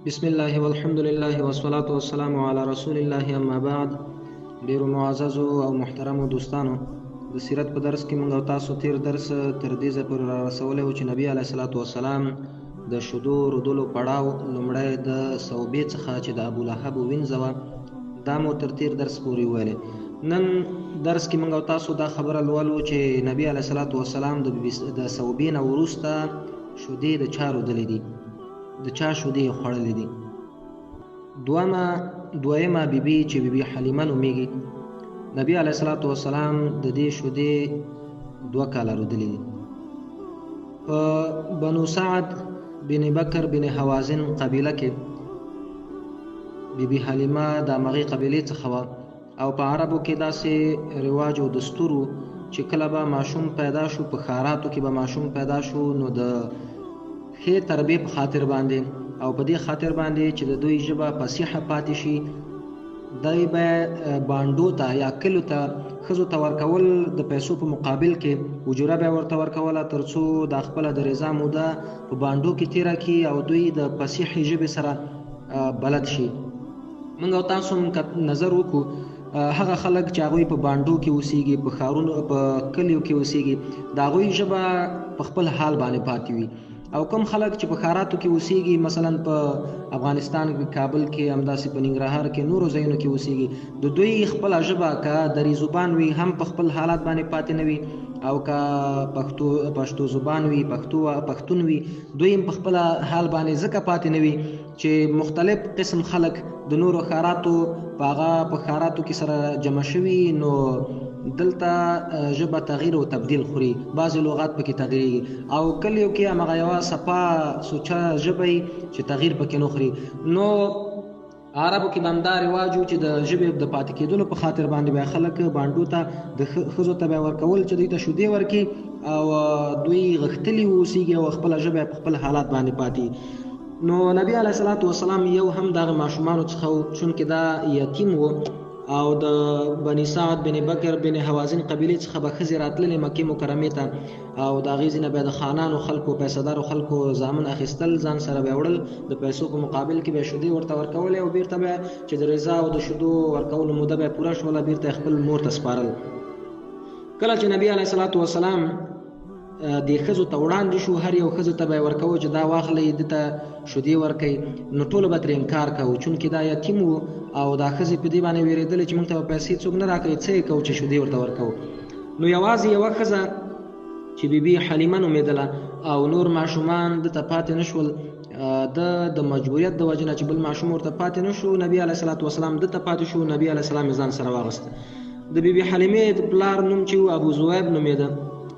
بسم الله والحمد لله والصلاة والسلام على رسول الله، اما بعد. ډیرو معززو او محترمو دوستانو، د سیرت په درس کې موږ او تاسو تیر درس تر دې ځایه پورې را رسولی و چې نبي علیه الصلاة والسلام د شودو رودلو پړاو لومړی د صوبې څخه چې د ابو لهب وینځه وه، دا مو تر تیر درس پورې وویلې. نن درس کې موږ او تاسو دا خبره لولو چې نبي علیه الصلاة والسلام د صوبې نه وروسته شودې د چا رودلې دي، د چا شودې یې خوړلې دي. دویمه بیبي چې بیبي حلیمه نومیږي، نبی علیه الصلاة والسلام د دې شودې 2 کاله رودلې دي. په بنو سعد بن بکر بن هوازن قبیله کې بیبي حلیمه د همغې قبیلې څخه وه، او په عربو کې داسې رواج او دستور و چې کله به ماشوم پیدا شو، په ښاراتو کې به ماشوم پیدا شو، نو د ښې تربیې په خاطر باندې او په دې خاطر باندې چې د دوی ژبه فصیحه پاتې شي، دی به بانډو ته یا کلیو ته ښځو ته ورکول د پیسو په مقابل کې، اجوره به ورته ورکوله تر څو دا خپله د رضا موده په بانډو کې تېره کړي او دوی د فصیحې ژبې سره بلد شي. موږ او تاسو هم که نظر وکړو، هغه خلک چې هغوی په بانډو کې اوسیږي، په ښارونو، په کلیو کې اوسیږي، د هغوی ژبه په خپل حال باندې پاتې وي. او کوم خلک چې په ښاراتو کې اوسیږي، مثلا په افغانستان کې، کابل کې، همداسې په ننګرهار کې، نورو ځایونو کې اوسیږي، د دوی خپله ژبه که دري زبان وي هم په خپل حالت باندې پاتې نه وي، او که پښتو زبان وي، پښتون وي، دوی هم په خپل حال باندې ځکه پاتې نه وي چې مختلف قسم خلک د نورو ښاراتو په هغه په ښاراتو کې سره جمع شوي، نو دلته ژبه تغییر او تبدیل خوري، بعضې لغات پکې تغیریږي. او کلیو کې همغه یوه صفا سوچه ژبه وي چې تغییر پکې نه خوري. نو عربو کې به همدا رواج و چې د ژبې د پاتې کېدلو په خاطر باندې به خلک بانډو ته د ښځو ته به ورکول چې دوی ته شودې ورکړي او دوی غښتلي واوسیږي او خپله ژبه په خپل حالات باندې پاتې. نو نبی علیه الصلاة والسلام یو هم دغه ماشومانو څخه و، چونکې دا یتیم و او د بني سعد بن بکر بن هوازن قبیلې څخه به ښځې راتللې مکې مکرمې ته، او د هغې ځینې به د خانانو خلکو، پیسهدارو خلکو زامن اخیستل، ځان سره به یې وړل، د پیسو په مقابل کې به یې شودې ورته ورکولې او بیرته به چې د رضا او د شودو ورکولو موده به یې پوره شوله، بیرته یې خپل مور ته سپارل. کله چې نبی علیه الصلاة والسلام دې ښځو ته وړاندې شو، هر یو ښځو ته به یې ورکوه چې دا واخلئ، ده ته شودې ورکئ، نو ټولو به ترې انکار کوو، چونکې دا یتیم و او دا ښځې په دې باندې وېرېدلې چې موږ ته به پیسې څوک نه راکوي، څه یې کوو چې شودې ورته ورکوو. نو یوازې یوه ښځه چې بیبي حلیمه نومېدله او نور ماشومان ده ته پاتې نه شول، د مجبوریت د وجې نه چې بل ماشوم ورته پاتې نه شو، نبي علیه الصلاة والسلام ده ته پاتې شو، نبي علیه السلام یې ځان سره واغسته. د بیبي حلیمې د پلار نوم چې و ابو زویب نومېده،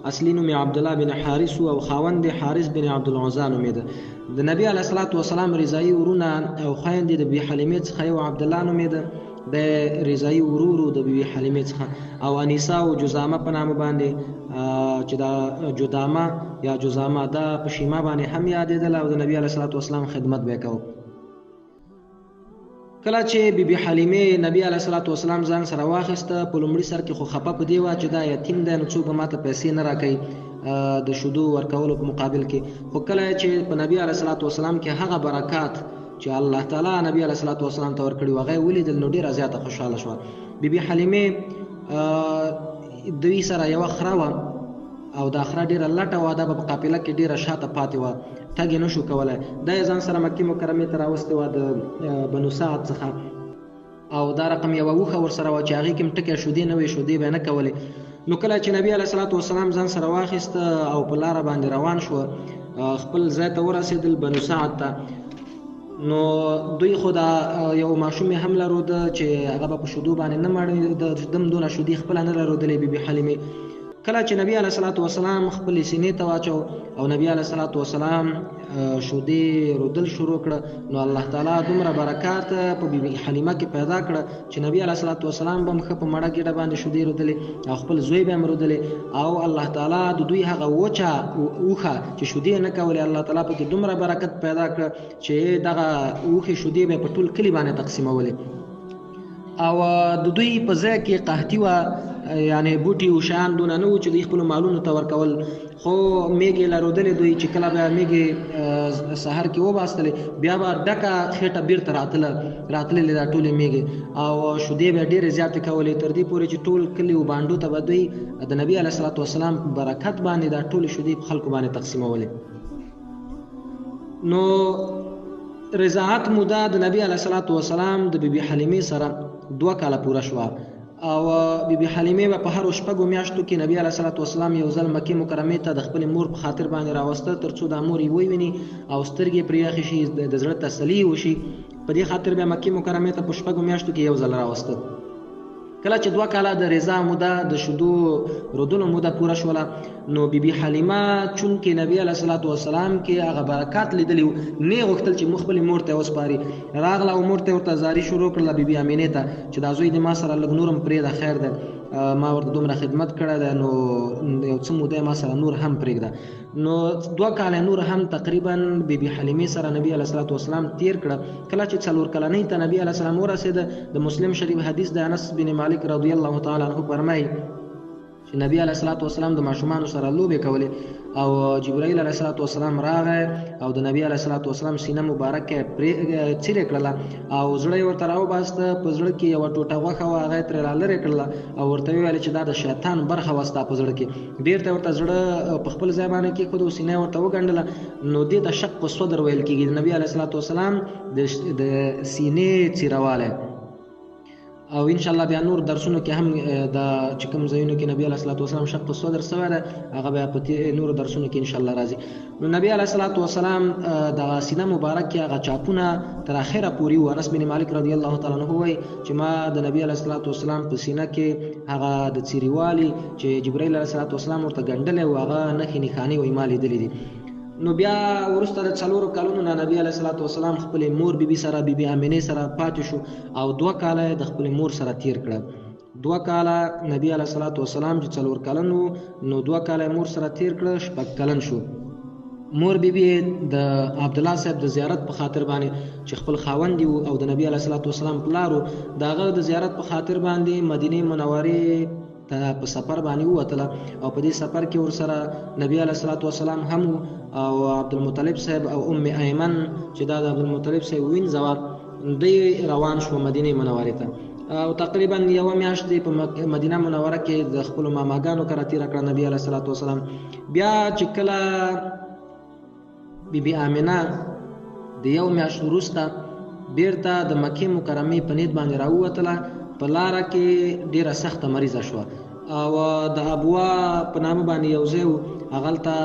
اصلي نوم یې عبدالله بن حارث و او خاوند یې حارث بن عبدالعزا نومېده. د نبي علیه الصلاة والسلام رضایي ورونه او خویندې د بیبي حلیمې څخه یو عبدالله نومېده، د رضایي ورور و د بیبي حلیمې څخه، او انیسه او جزامه په نامه باندې چې دا جدامه یا جزامه دا په شیما باندې هم یادېدله او د نبي علیه الصلاة والسلام خدمت به یې کاوه. کله چې بیبي حلیمې نبي علیه الصلاة والسلام ځان سره واخیسته، په لومړي سر کې خو خپه په دې وه چې دا یتیم دی نو څوک به ماته پیسې نه راکوي د شودو ورکولو په مقابل کې، خو کله چې په نبي علیه الصلاة والسلام کې هغه برکات چې الله تعالی نبي علیه الصلاة والسلام ته ورکړي وو هغه یې ولیدل، نو ډېره زیاته خوشحاله شوه. بیبي حلیمې دوی سره یوه خره وه او دا خره ډېره لټه وه، دا به په قافله کې ډېره شاته پاتې وه، تګ یې نشو کولی، دا یې ځان سره مکې مکرمې ته راوستې وه د بنو سعد څخه، او دا رقم یوه اوښه ورسره وه چې هغې کې هم ټکی شودې نه وې، شودې به یې نه کولې. نو کله چې نبی علیه الصلاة والسلام ځان سره واخیسته او په لاره باندې روان شو، خپل ځای ته ورسېدل بنو سعد ته، نو دوی خو دا یو ماشوم یې هم لروده چې هغه به په شودو باندې نه مړېده، دم دونه شودې خپله نه لرودلې بیبي حلیمې. کله چې نبی علیه الصلاة والسلام خپلې سینې ته واچو او نبی علیه الصلاة والسلام شودې رودل شروع کړه، نو الله تعالی دومره برکات په بیبي حلیمه کې پیدا کړه چې نبی علیه الصلاة والسلام به هم ښه په مړه ګېډه باندې شودې رودلې او خپل زوی به هم رودلې، او الله تعالی د دوی هغه وچه اوښه چې شودې نه کولې، الله تعالی پکې دومره برکت پیدا کړه چې دغه اوښې شودې به په ټول کلي باندې تقسیمولې. او د دوی په ځای کې قحطي وه، یعنې بوټي او شیان دونه نه وو چې دوی خپلو مالونو ته ورکول، خو میږې لرودلې دوی چې کله به میږې سهار کې وباستلې بیا به ډکه خېټه بیرته راتللې دا ټولې میږې، او شودې به ډېرې زیاتې کولې، تر دې پورې چې ټول کلي او بانډو ته به دوی د نبي علیه الصلاة والسلام په برکت باندې دا ټولې شودې په خلکو باندې تقسیمولې. نو رضاعت موده د نبی علیه الصلاة والسلام د بیبي حلیمې سره 2 کاله پوره شوه، او بیبي حلیمې به په هرو 6 میاشتو کې نبی علیه الصلاة والسلام یو ځل مکې مکرمې ته د خپلې مور په خاطر باندې راوسته، تر څو دا مور یې وویني او سترګې پرې یخې شي، د زړه تسلي یې وشي. په دې خاطر بیا مکې مکرمې ته په 6 میاشتو کې یو ځل راوسته. کله چې 2 کاله د رضا موده د شودو رودلو موده پوره شوله، نو بیبي حلیمه چونکې نبی علیه الصلاة والسلام کې هغه برکات لیدلی وو، نه یې غوښتل چې موږ خپلې مور ته وسپاري، راغله او مور ته ورته زاري شروع کړله بیبي امینې ته چې دا زوی دې ما سره لږ نور هم پرېږده، خیر دی، ما ورته دومره خدمت کړی دی، نو یو څه موده ما سره نور هم پرېږده. نو 2 کاله نور هم تقریبا بیبي حلیمې سره نبی علیه الصلاة والسلام تیر کړه. کله چې 4 کلنۍ ته نبی علیه السلام ورسېده، د مسلم شریف حدیث د انس بن مالک رضی الله تعالی عنه فرمایي چې نبی علیه الصلاة والسلام د ماشومانو سره لوبې کولې، او جبرائیل علیه الصلاة والسلام راغی او د نبی علیه الصلاة والسلام سینه مبارکه پرې څیرې کړله او زړه یې ورته راوباسته، په زړه کې یوه ټوټه غوښه وه، هغه یې ترې رالرې کړله او ورته ویې ویل چې دا د شیطان برخه وه ستا په زړه کې. بیرته ورته زړه په خپل ځای باندې کېښود او سینه یې ورته وګنډله. نو دې ته شق الصدر ویل کېږي، د نبی علیه الصلاة والسلام د سینې څیروالی. او ان شاء الله بیا نور درسونو کې هم دا چې کوم ځایونو کې نبی علیه الصلاة والسلام شق الصدر سوی دی، هغه بیا په نورو درسونو کې ان شاء الله راځي. نو نبی علیه الصلاة والسلام دغه سینه مبارک کې هغه چاپونه تر اخره پورې وو. انس بن مالک رضی الله تعالی عنه وایي چې ما د نبی علیه الصلاة والسلام په سینه کې هغه د څیریوالي چې جبرائیل علیه الصلاة والسلام ورته ګنډلی و، هغه نښې نښانې وایي ما لیدلې دي. نو بیا وروسته د 4 کلونو نه نبی علیه الصلاة والسلام خپلې مور بیبي سره، بیبي امینې سره پاتې شو او 2 کاله یې د خپلې مور سره تیر کړه. 2 کاله نبی علیه الصلاة والسلام چې 4 کلن و، نو 2 کاله یې مور سره تیر کړه، 6 کلن شو. مور بیبي یې د عبدالله صاحب د زیارت په خاطر باندې چې خپل خاوند یې و او د نبی علیه الصلاة والسلام پلار و، د هغه د زیارت په خاطر باندې مدینې منورې ته په سفر باندې ووتله، او په دې سفر کې ورسره نبی علیه الصلاة والسلام هم و او عبدالمطلب صاحب او ام ایمن چې دا د عبدالمطلب صاحب وینځه وه، دوی روان شو مدینې منورې ته. او تقریبا 1 میاشت یې په مدینه منوره کې د خپلو ماماګانو کره تېره کړه نبی علیه الصلاة والسلام. بیا چې کله بیبي آمنه د 1 میاشت وروسته بیرته د مکې مکرمې په نیت باندې راووتله، په لاره کې ډېره سخته مریضه شوه او د ابوا په نامه باندې یو ځای و، هغلته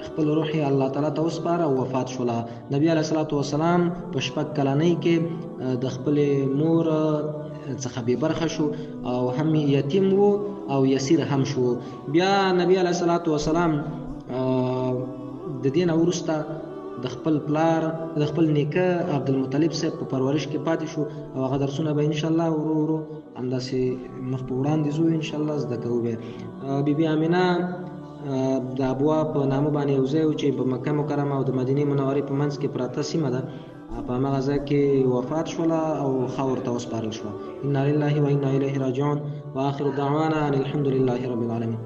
خپل روح یې الله تعالی ته وسپاره او وفات شوله. نبی علیه الصلاة والسلام په 6 کلنۍ کې د خپلې مور څخه بې برخه شو او هم یتیم و او یسیر هم شو. بیا نبی علیه الصلاة والسلام د دې نه وروسته د خپل پلار، د خپل نیکه عبدالمطلب صاحب په پرورش کې پاتې شو او هغه درسونه به انشاءالله ورو ورو همداسې مخ په وړاندې ځو انشاءالله زده کوو به. بیبي امینه د ابوا په نامه باندې یو ځای و چې په مکه مکرمه او د مدینې منورې په منځ کې پراته سیمه ده، په هماغه ځای کې وفات شوله او خاورو ته وسپارل شوه. انا لله و انا الیه راجعون واخر دعوانا ان الحمد لله رب العالمین.